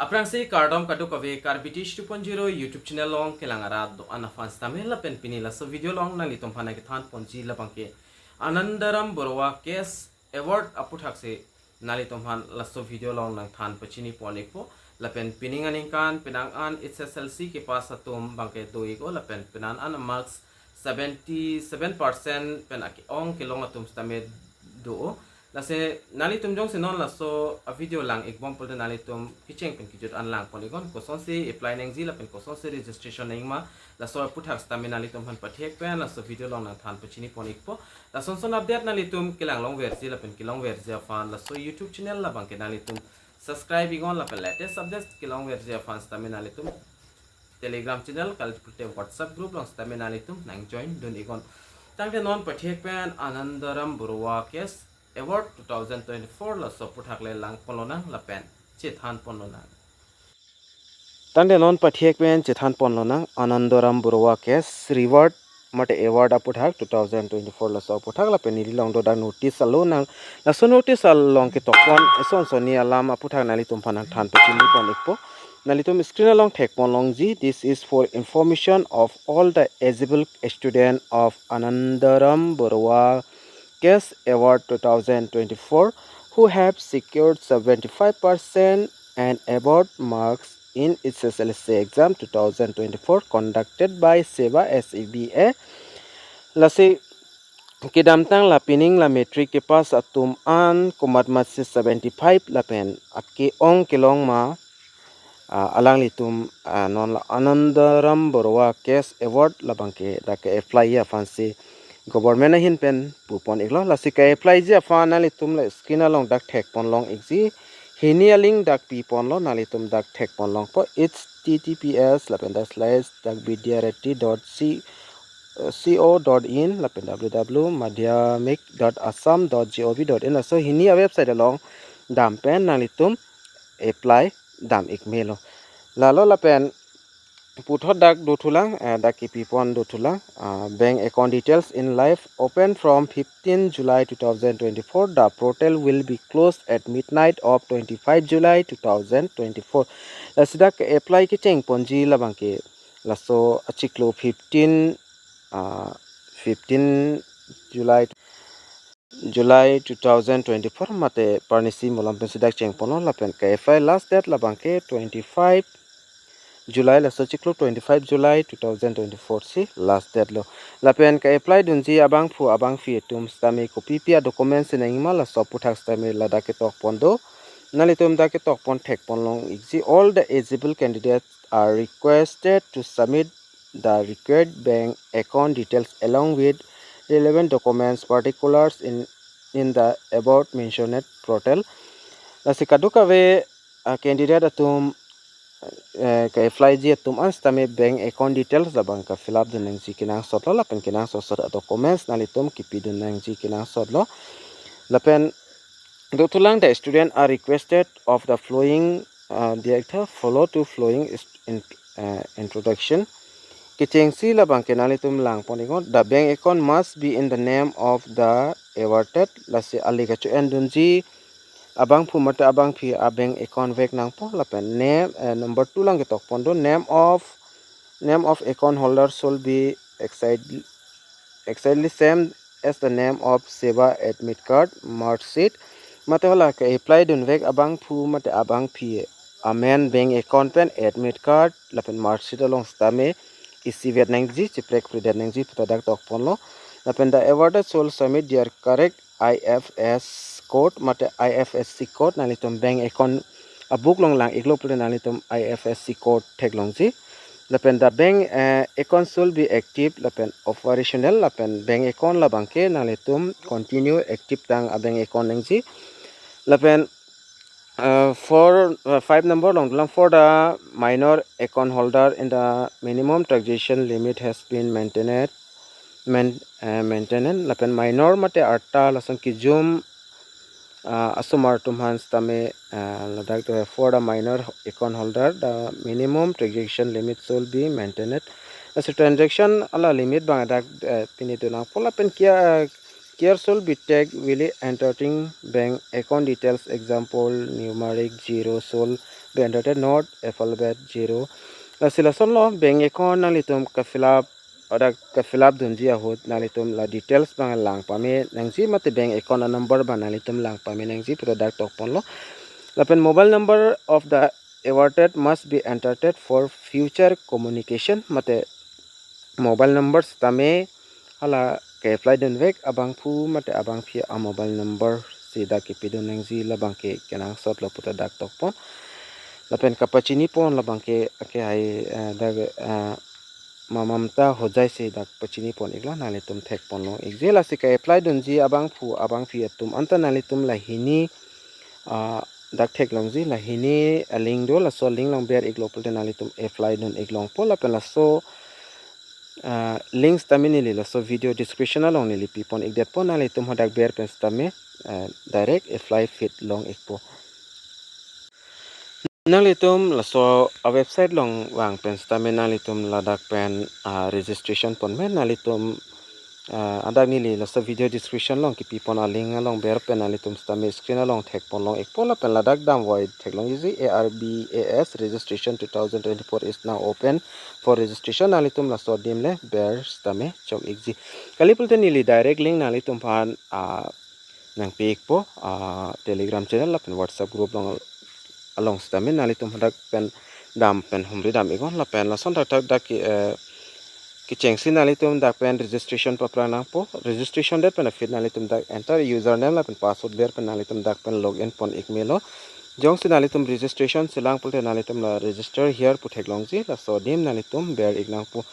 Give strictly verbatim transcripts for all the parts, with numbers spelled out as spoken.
Aphrangsi kardom kadokave Karbi Teach two point zero YouTube channel along kelang arat do-an aphan sitame lapen pini laso video along nanglitum aphan kethan ponji labangke Anandaram Baruah Cash Award aputhaksi nanglitum aphan laso video along nangthan pachini pon ikpo. Lapen pining aningkan penang an H S L C kepass atum abangke do-ik-o lapen penang an marks seventy seven percent pen ake-ong kelong atum sitame do-o. Lasi nanglitum jongsi non laso a video lang-ik bom pulote nanglitum kecheng pen kejut an lang pon iknon, kosonsi apply nangji lapen kosonsi registration nangma, laso aputhak sitame nanglitum aphan pathek pen laso video along nangthan pachini pon ikpo. Lason son update nanglitum kelang longverji lapen kelongverji aphan laso YouTube channel labangke nanglitum subscribe iknon lapen latest updates kelongverji aphan sitame nanglitum Telegram channel kalite WhatsApp group along sitame nanglitum nang join dun iknon. Tangte non pathek pen Anandaram Baruah Cash Award two thousand twenty-four laso aputhak le lang ponlonang lapen chethan ponlonang. Tangte non pathek pen chethan ponlonang Anandaram Baruah Cash Reward mate Award aputhak two thousand twenty-four laso aputhak lapen neli along dodak notice alonang. Laso notice along ketok pon eson sonni alam aputhak nanglitum aphan nangthan pachini pon ikpo. Nanglitum screen along thek ponlongji. This is for information of all the eligible student of Anandaram Baruah Cash Award two thousand twenty-four who have secured seventy-five percent and above marks in H S L C exam two thousand twenty-four conducted by SEBA, S E B A. Lasi kedamtang la pining la matric kepass atum an komat matsi seventy-five lapen ake-ong kelong ma, ah, alanglitum, ah, non la Anandaram Baruah Cash Award labangke dak ke-apply ji aphansi government ahin pen pu pon iklo. Lasi ke-apply ji aphan nanglitum la screen along dak thek ponlong ikji. Hini a-link dak pi ponlo, nanglitum dak thek ponlongpo, H T T P S lapen dak slash dak vidyarthi dot C, eh, C O dot in lapen W W W madhyamik dot assam dot G O V dot in. Laso hini a-website along dam pen nanglitum apply dam ik melo. Lalo lapen puthot dak dothulang, eh, dak kipi pon dothulang, ah, bank account details in life open from fifteen July two thousand twenty-four. The portal will be closed at midnight of twenty-five July two thousand twenty-four. Lasi dak ke-apply kecheng ponji labangke laso achiklo fifteen, ah, fifteen July July two thousand twenty-four mate parnisi malom pensi dak cheng ponlo lapen ke-apply last date labangke twenty-five July, laso chiklo twenty-five July two thousand twenty-four si last date lo. Lapen ke-apply dunji abangphu abangphi atum sitame kopi pi a-documents si nangma laso aputhak sitame ladak ketok pon do. Nanglitum dak ketok pon thek ponlong ikji. All the eligible candidates are requested to submit the required bank account details along with relevant documents particulars in, in the above mentioned portal. Lasi kadokave, ah, candidate atum, eh, ke-apply ji atum an sitame bank account details labang ke-fill up dun nangji kenangsot lo lapen kenangsot sot a-documents nanglitum kipi dun nangji kenangsot lo. Lapen dothulang, the student are requested of the following, uh, director follow to following is in, uh, introduction. Kechengsi labangke nanglitum lang pon iknon, the bank account must be in the name of the awarded. Lasi ali kacho-en dunji abangphu mate abangphi a-bank account vek nangpo lapen name, eh, number two lang ketok pon do, name of, name of account holder shall be excise exactly same as the name of SEBA admit card, mark sheet. Mate hala ke-apply dunvek abangphu mate abangphi amen bank account pen admit card lapen mark sheet along sitame isivet nangji, chiprek predet nangji pu ta dak tok ponlo. Lapen the awarded shall submit their correct I F S code mate I F S C code, nanglitum bank account a-book along lang iklo pulote nanglitum I F S C code theklongji. Lapen the bank, eh, account shall be active lapen operational, lapen bank account labangke nanglitum continue active tang a-bank account nangji. Lapen, eh, four, eh, five number along dolang, for the minor account holder in the minimum transaction limit has been maintained, main-, eh, maintained. Lapen minor mate arta lason kejum, ah, asomar atum aphan sitame, ah, ladak do, for the minor account holder, the minimum transaction limit shall be maintained. Lasi transaction ala limit abang dak, eh, pini do nangpo lapen care, care shall be take while entering bank account details, example, numeric zero shall be entered, not alphabet zero. Lasi lasonlo, bank account nanglitum ka-fill up, hadak ka-fill up dunji ahut nanglitum la details abang lang pame nangji mate bank account a-number abang nanglitum lang pame nangji pu ta dak tokponlo. Lapen mobile number of the awarded must be entered for future communication, mate mobile number sitame hala ke-apply dunvek abangphu mate abangphi a-mobile number si dak kipidun nangji, labang ke kenangsotlo pu ta dak tokpon. Lapen kapachinipon labang ke, ke hai, eh, dak, eh, Mamamta Hojai si dak pachinipon iklo, nanglitum thekponlong ikji. Lasi ke-apply dunji abangphu abangphi atum anta nanglitum lahini, ah, dak theklongji, lahini a-link do, laso link along ber iklo pulote nanglitum apply dun iklongpo. Lapen laso, ah, link sitame neli laso video description along neli pipon ikdetpo, nanglitum hadak ber pen sitame, ah, direct apply feed long ikpo. Nanglitum laso a-website along vang pen sitame nanglitum ladak pen, ah, registration pon me, nanglitum, ah, hadak neli laso video description along kipipon a-link along ber pen nanglitum sitame screen along thekponlong ikpo. Lapen ladak damvoi theklong ikji, A R B A S registration two thousand twenty-four is now open for registration. Nanglitum laso adim le ber sitame chok ikji. Kali pulote neli direct link nanglitum aphan, ah, nangpi ikpo, ah, Telegram channel lapen WhatsApp group along, along sitame nanglitum hadak pen dam pen humri dam iknon. Lapen lason thakthak dak ke, eh, kechengsi nanglitum dak pen registration paphrang nangpo. Registration det pen aphi nanglitum dak enter username lapen password ber pen nanglitum dak pen login pon ikmelo. Jongsi nanglitum registration si lang pulote nanglitum la register here pu theklongji, laso adim nanglitum ber ik nangpo.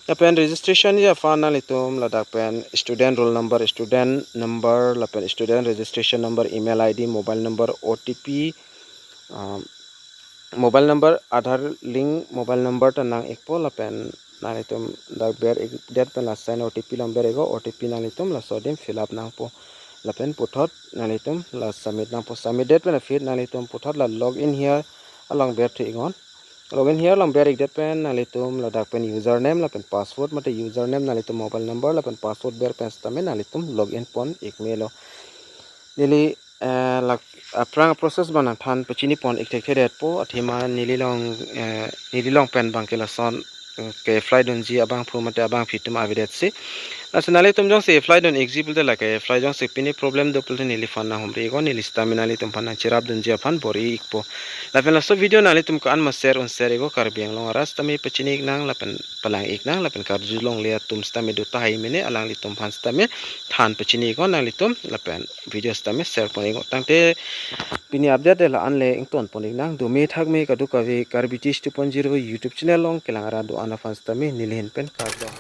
Lapen registration ji aphan nanglitum ladak pen student roll number, student number, lapen student registration number, email I D, mobile number, O T P, um, mobile number, Aadhaar link mobile number ta nang ikpo. Lapen nanglitum dak ber ikdet pen la send O T P along ber iknon, O T P nanglitum laso adim fill up nangpo. Lapen puthot nanglitum la submit nangpo. Submit det pen aphi nanglitum puthot la login here along ber thu iknon. Login here along ber ikdet pen nanglitum ladak pen username lapen password mate username nanglitum mobile number lapen password ber pen sitame nanglitum login pon ikmelo. Neli, eh, lak aphrang process abang nangthan pachinipon ik thekthedetpo, athema neli along, eh, neli along pen abang ke lason, eh, ke-apply dunji abangphu mate abangphi atum avedetsi. Lasi nanglitum jongsi apply dun ikji pulote la ke-apply jongsi pini problem do pulote neliphan nanghumri iknon, neli sitame nanglitum aphan nangcherap dunji aphan bor-i ikpo. Lapen laso video nanglitum ko-an ma share un share iknon, Karbi Anglong arat sitame pachini iknang lapen palang iknang lapen karjulongle atum sitame do tahai mene, alanglitum aphan sitame than pachini iknon nanglitum lapen video sitame share pon iknon. Tangte pini update la-an le ingtonpon iknang, dome thakme kadokave Karbi Teach two point zero YouTube channel along kelang arat do-an aphan sitame neli ahin pen kardom.